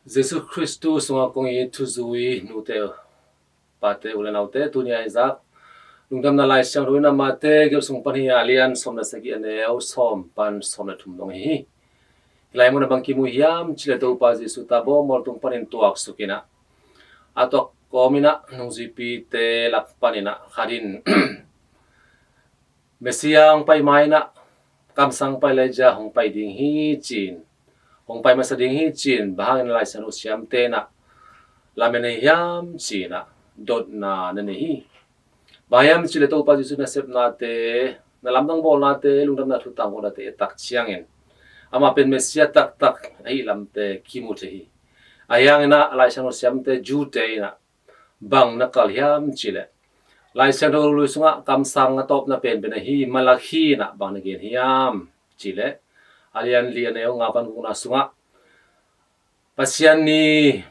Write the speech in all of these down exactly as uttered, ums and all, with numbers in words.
Jesu Khristu sungah kong it thuzui nute pate u le naute, tuni a i zak Lungdamna Lai Siangtho in ah Mate gelh sung pan hi a, lian sawm le sagih, a neu sawm pan sawm le thum dong hi. Hih lai mun ah bang kimu hiam cih leh Topa Jesu ta bawlbawl tung panin tuaksuk in ah, a tuak kawm in ah nungzuipite lak panin ah khat in Messiah hong pai ma in ah kamsangpa Elijah hong pai ding hi ci-in, hong pai masa ding hi ci-in, bang hangin Lai Siangtho siamte in ah lamen ahi hiam ci-in ah dotna na nei hi. Bang hiam cih leh Topa Jesu nasepnate, na lamdang bawlnate, lungdamna thu tangkonate i et tak ciangin, amah pen Messiah taktak ahih lamte kimu thei hi. Ahi hangin ah Lai Siangtho siamte, Jew-te in ah bang na kal hiam cih leh, Lai Siangtho Lui sungah kamsang a tawpna penpen ahi Malakhi in ah bang na gen hiam cih leh, a lian li, a neu nga pan gukna sungah Pasian ni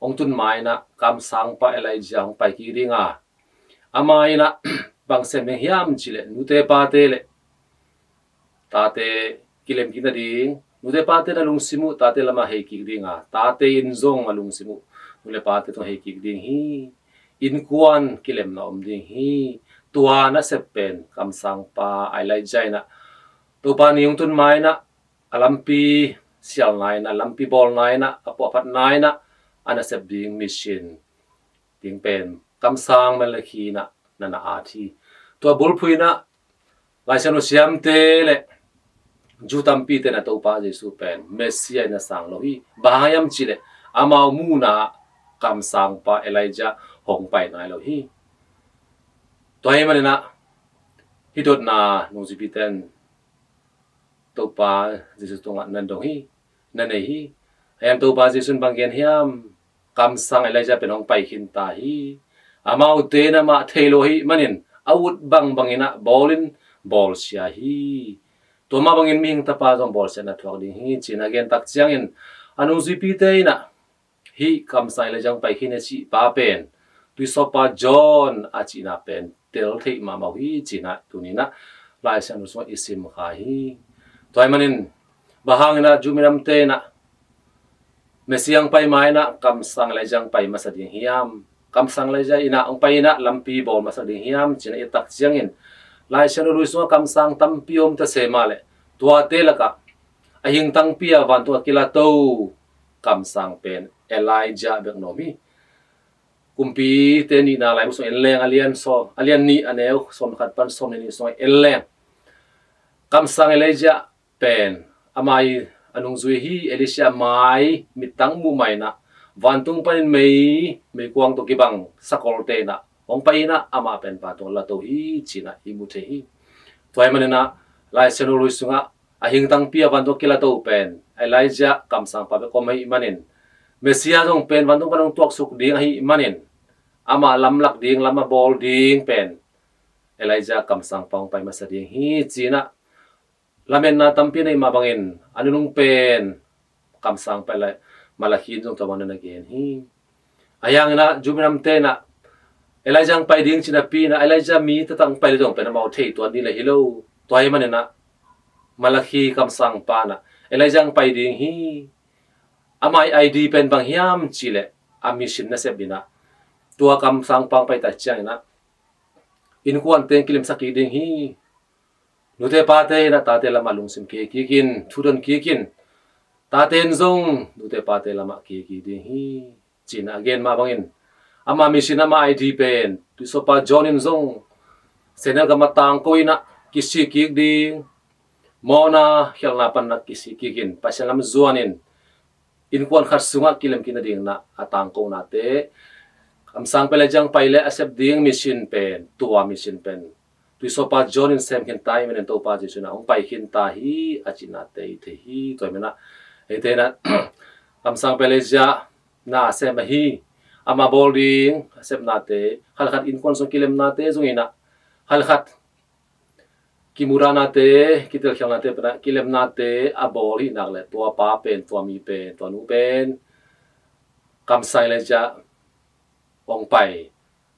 hong tun ma in ah kamsangpa Elijah hong pai kik ding a, amah in ah bang sem ding hiam cih leh, nute pate le tate kilem kik nading, nute pate na lungsim uh tate lamah hei kik ding a, tate in zong a lungsim uh nu le pate tungah hei kik ding hi. Innkuan kilemna om ding hi. Tua nasep pen kamsangpa Elijah in ah Topa ni hong tun ma in ah a lampi sialna in ah, lampi bawlna in ah, a puahphatna in ah a nasep ding mission ding pen kamsang Malakhi in ah na na at hi. Tua bulphuh in ah Lai Siangtho siamte le Jew tampite in ah Topa Jesu pen Messiah in a sang lo hi. Bang hang hiam cih leh amau muhna ah kamsangpa Elijah hong pai nai lo hi. Tua ahih manin ah hih dotna nungzuipite in Topa Jesu tungah na dong hi, na nei hi. Ahi hang Topa Jesu in bang gen hiam? Kamsang Elijah pen hong pai khin ta hi. Amaute in amah thei lo ahih manin a ut bangbang in ah bawl in bawlsia hi. Tua mah bangin Mihing Tapa zong bawlsiatna thuak ding hi ci-in a gen tak ciangin, a nungzuipite in ah hih kamsang Elijah hong pai khin a cih pa pen tuisawppa John a cihna pen tel theih mahmah uh hi ci-in ah tuni in ah Lai Siangtho sungah i sim kha hi. Tua ahih manin bang hangin ah Jew minamte in ah Messiah hong pai ma in ah kamsang Elijah hong pai masa ding hiam? Kamsang Elijah in ah hong pai in ah lampi bawl masa ding hiam ci-in ah i et tak ciangin, Lai Siangtho Lui sungah kamsang tampi om ta se mah leh, tuate lakah a hing tangpi a vantung a kilato kamsang pen Elijah bek na om hi. Kumpite Nihna Laibu sung en leng, a lian sawm, a lian nih, a neu sawm khat pan sawm le nih sungah en leng, kamsang Elijah pen amah i a nungzui hi. Elisha mai mittang muh ma in ah vantung panin mei, meikuang tawh kibang sakolte in ah hong pai in ah amah pen vantung a lato hi ci-in ah i mu thei hi. Tua ahih manin ah Lai Siangtho Lui sungah a hing tangpi a vantung kilato pen Elijah kamsangpa bek om ahih manin, Messiah zong pen vantung pan hong tuaksuk ding ahih manin, amah lamlak ding, lam a bawl ding pen Elijah kamsangpa hong pai masa ding hi ci-in ah lametna tampi nei mah bangin a nunung pen kamsangpa Eli-, Malakhi in zong tua bangin na gen hi. Ahi hangin ah Jew minamte in ah Elijah hong pai ding ci-in a pi in ah, Elijah mi taktak hong pai leh zong pen amau thei tuan ding leh hi lo. Tua ahih manin ah Malakhi kamsangpa in ah Elijah hong pai ding hi. Amah i ID pen bang hiam cih leh, a mission nasep in ah tua kamsangpa hong pai tak ciangin ah innkuante kilemsak kik ding hi. Nute pate in ah tate lamah lungsim kei kik in, thu don kik in. Tate in zong nute pate lamah kei kik ding hi ci-in a gen mah bangin, ama mission, ama ID pen tuisawppa John in zong sehnel gam ah tangko in ah kisik kik ding, mawhna khialhna pan ah kisik kik in, Pasian lam zuan in, innkuan khat sungah kilem kik nading in ah a tangkonate, kamsangpa Elijah hong pai leh a sep ding mission pen, tua mission pen tuisawppa John in sem khin ta ahih manin Topa Jesu in ah hong pai khin ta hi a cihnate i thei hi. Tua ahih manin ah eite in ah kamsangpa Elijah na sem ahi, ama bawl ding a sepnate, halkhat innkuan sung kilemnate zong in ah, halkhat kimudanate, kitelkhialhnate pan ah kilemnate a bawl ahih nak leh, tua pa pen, tua mi pen, tua nu pen kamsang Elijah hong pai,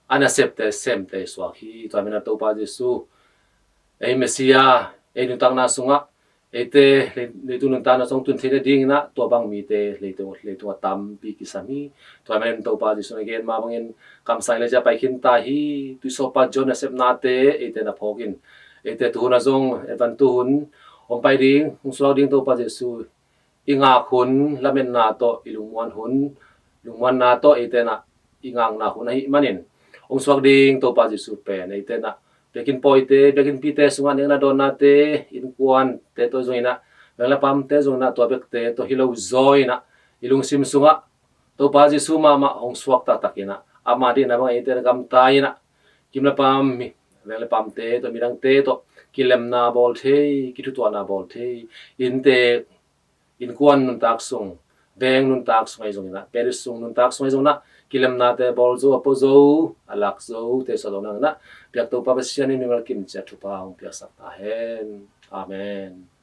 a nasepte semte suak hi. Tua ahih manin ah Topa Jesu, ei Messiah, ei nuntakna sungah Eite leitung nuntakna zong tun theihna dingin ah tua bang mite leitung, leitungah tampi kisam hi. Tua ahih manin Topa Jesuh in a gen mah bangin kamsang le cia pai khin ta hi. Tuisawpa John nasepnate eite na phawk in, eite tuhun ah zong Advent tuhun hong pai ding, hong suak ding Topa Jesuh i ngak hun, lametna tawh i lungmuan hun, lungmuanna tawh eite na i ngakna hun ahih manin hong suak ding Topa Jesuh pen eite na biakinn pawite, biakinn pite sungah nekna dawnnate, innkuante tawh zong in ah, veng le pamte zong in ah, tua bekte tawh hi lo zaw in ah, i lungsim sungah Topa Jesuh mahmah hong suak taktak in ah, ama deihna bang eite na gamta in ah, kim le pam, veng le pamte tawh, midangte tawh kilemna bawl thei, kithutuahna bawl thei, innte, innkuan nuntak sung, veng nuntak sung ahi zong in ah, parish sung nuntak sung ahi zong in ah, kilemnate bawl zo, a pua zo, a lak zo, te suah lo nang in ah, biak Topa Pasian in mimal kim ciat thupha hong piaksak ta hen. Amen.